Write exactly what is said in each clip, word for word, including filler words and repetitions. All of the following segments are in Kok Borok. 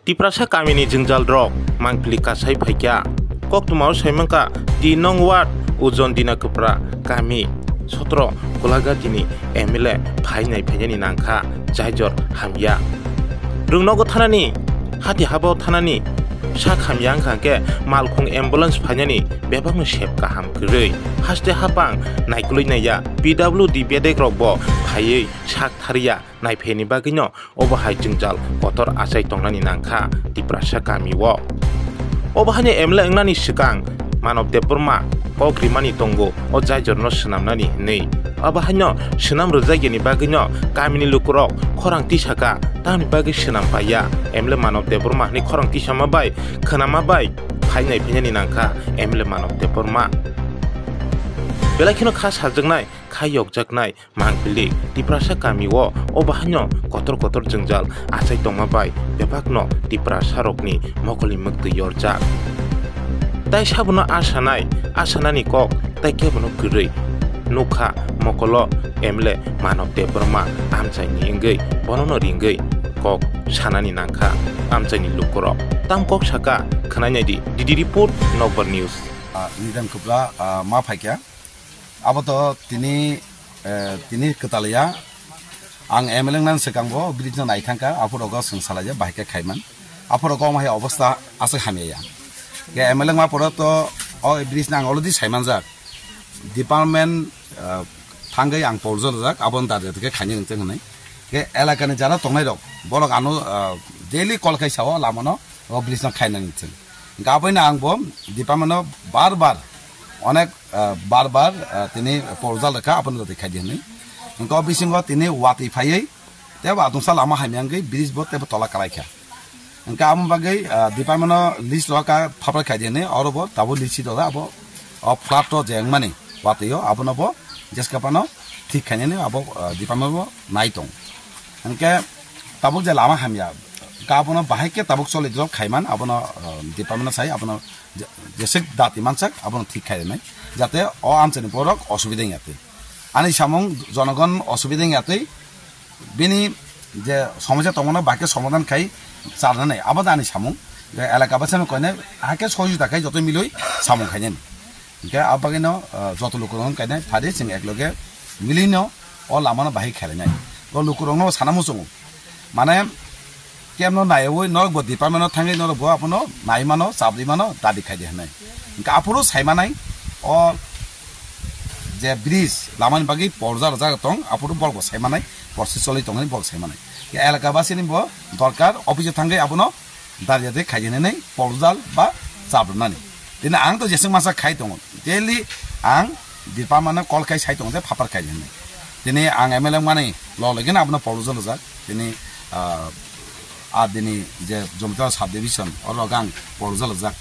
Tiprasa kamini jwngjal rok mangpili kasai phaikha. Koktwmao saimangkha, di nong ward Ujon Dina Kwpra kami sotro Golagatini M L A phainai phainani nangkha, jaijor hamya. Rwngnogo thanani, hati habao thanani sak hamya wngkha hwnkhe malkhung ambulance phainani bebakno sep kaham kwrwi. Haste hapang naikolwi naiya, P W D bedek rokbo phaiwi sak thariya. Naiphaini bagwino obo hai jwngjal kotor achai tongnani nangkha Tiprasa kami o. Obo haino M L A wngnani swkang Manob Debbarma kok rimani tongo o jaijorno swnamnani hwnwi. Obo haino swnam rwjakya ni bagwino kamini lukurok khorang tisaka, tamni bagwi swnam paiya M L A Manob Debbarma hwnwi khorang tisama bai khwnama bai phai naiphainani nangkha M L A Manob Debbarma. Belai kheno kha sajaknai, kha yokjaknai, Mangpili Tiprasa kami o, o bahaino kotor kotor jwngjal achai tongma bai bebakno Tiprasa rokni mokolni mwktwi yorjak. Tai sabono asanai, asanani kok tai kebono kwrwi nukha mokolo M L A Manob Debbarma amchaini wngwi bonono ringwi kok sanani nangkha amchaini lukurok. Tam kok saka khwnai naidi, D D report, Nokbar News. Ah, Nidan Kupra, ah, ma phaikha. Abo to tini, eh, tini kwtal ya. Ang M L A wngna swkang bo bridge no nai thangkha, aphuru rogo swng salai ya, bahai khe khaiman. Aphuru rogo omo hai obostha aswk hamya ya. Ke M L A wngma poro to o bridge no ang already saimanjak. Department, eh, thangwi ang porjol jak, abo no dar khe khaini nang teng hwnwi. Ke elaka ni jara tongnai rok, borok ano, eh, daily call khai sao lama no, o bridge no khaina nang teng. Hingke aboino ang bo department o bar bar, onek, ah, bar bar, ah, tini porjal rwkha, abono jotoi khaidi hinwi. Hingke o bisingo tini watwi phaiwi tebo atungsa lama hamya wngwi bridge bo tebo tola kalaikha. Hingke amo bagwi, ah, department o list rohorkha, phapra khaidi hinwi, oro bo tabuk list si dolo, abo o flat o je wngmani watwi o, abono bo jeska phano thik khainani abo, ah, department bo nai tong. Hingke tabuk je lama hamya, abono bahai khe tabuk choli drop khaiman, abono, ah, department o sai, abono je-, jesek dati mansak, abono thik khai rwnai, jate o amchaini borok osubida wngya twi. Ani samung jonogon osubida wngya twi, bini je somosya tongmano bahai khe somadhan khai charnani, abo da ani samung. Je elaka bwsano koine hakhe sohojita khai joto miloi samung khainani. Hingke a bagwino, ah, joto lukurok wng kainai phadi chwng ekloge milino o lamano bahai khelainai. O lukurokno sana muchungo. Mane kemno naiwi norok bo department o thangwi norok bo abono nai mano, chabri mano, dabi khaidi hinwi. Hingke aphuru sai manai o je bridge lamani bagwi porjal rwjak tong, aphuru borok bo sai manai, porsi choli tongmani borok sai manai. Elaka basini bo dorkar office o thangwi abono Darya de khaidi hinwi porjal ba chabrwnani. Tini ang to jeswk masa khai tongo. Daily ang department no call khai sai tongo je phapar khaidi hinwi. Tini ang M L A wngmani log logino abono porjal rwjak. Tini, ah, a dini je Jomtara sub division oro ang porjal rwjak.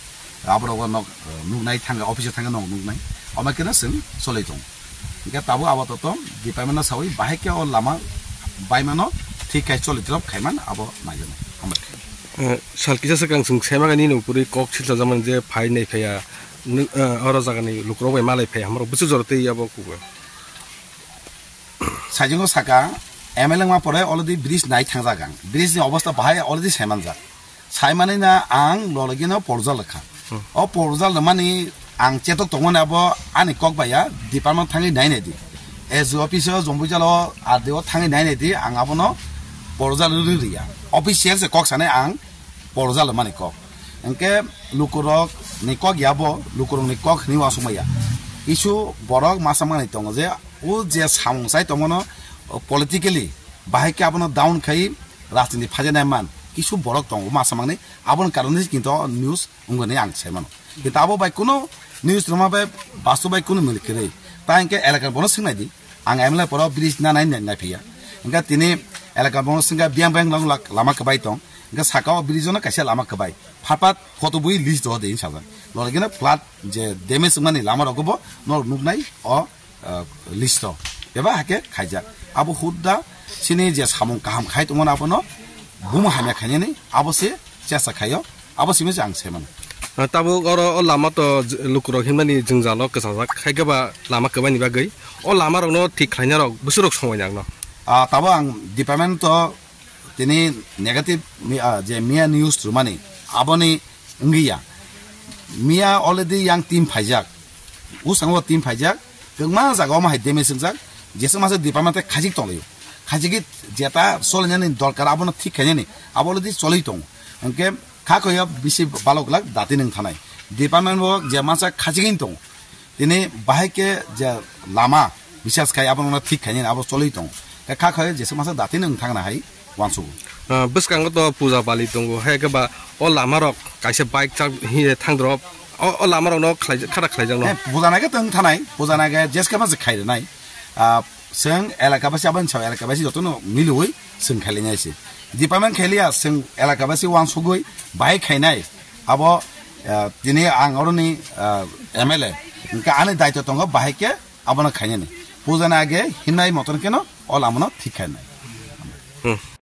Aborok nok, eh, nuknai thangkha, office o thangkha nok nuknai. Omo khe no chwng choli tongo. Hingke tabuk abo to tong, department no sawi bahai khe o lama baimano thik khai choli drop khaiman abo naijaknai. Hambai. Eh, sal kisa swkang chwng saimani nini upuri kok silsa jaman je phai nai phaiya, nw-, eh, oro jagani lukurok bai malai phaiya, hamrok bwswk jora tei abo kugo. Sajingo saka, M L A wngma pore already bridge nai thangjak ang. Bridge ni obostha bahai already saimanjak. Saimani na ang lologino porjal rwkha. Hmm. O porjal rwmani ang chetok tongmani abo ani kok baiya department thangwi nainai di. S D O office o Jombuijalo R D O thangwi nainai di, ang abono porjal rwrwi rwya. Official se kok sanai ang porjal rwmani kok. Hingke lukurok ni kok ya bo, lukurok ni kok hinwi uansukmaya. Kisu borok masa manwi tongo je o je samung chai tongmano, o, politically bahai khe abono down khai rajniti phajanai man kisu borok tongo masa manwi, aboni karon hinwi kinto news wngwi ang sai mano. Kinto abo bai kuno news rwma bai bastob bai kuno milik kwrwi. Ta hingke elakar bono swngnai di, ang M L A poro bridge na nai nai phaiya. Hingke tini elakar bono swngkha biyang biyang long lak lama kwbai tong. Hingke saka o bridge no kaisa lama kwbai. Phat phat photo bui list do de sajak. Lorgina flat je damage wngmani lama rok bo norok nuknai o ah, list o. Eba hake khaijak. Abo hudda chini je samung kaham khai tongmani abono buma hamya khainani abo se chesa khaio. Abo simi se ang sai mano. Ah, tabuk oro o lama to j-, lukurok himnani jwngjalo kwchajak. Khaikhe ba lama kwbaini bagwi. O lama rokno thik khlaina rok bwswk rok somoi nangno. Ah, tabuk ang department to Tini negative mi-, ah, je miya news rwmani, aboni wngya. Miya already yang team phaijak. Usango team phaijak. Kwbangma jaga omo hai damage wngjak. Jesa masa department tei khajik tonglaio. Khajik jeta solinani dorkar abono thik khainani. Abo already choli tongo. Hwnkhe kha khoyo bisi balok glak dati nwng thanai. Department bo je masa khajigin tongo. Tini bahai ke je lama bisas khai abono thik khainani abo choli tongo. Khe kha khoyo jesa masa dati nwng thangna hai uansukgo. Ah, bwskango to puja bali tongo, hai khe ba o lama rok kaisa bike chak hi thang drop, o, o lama rok no khlai, khata khlai jak no. Eh, puja nai khe tong thanai, puja nai khe jeske ma se khai nai. Ah, seng elaka basi abang chau elaka basi joto no milui seng khai nai se. Department khai liya seng elaka basi uansugui bai khai nai. Abo, ah, tini ang oroni, ah, M L A. Hwnkhe ani daito tongo bahai khe abono khainani. Puja nai age hinai moton keno o lama no thik khai nai. Hmm.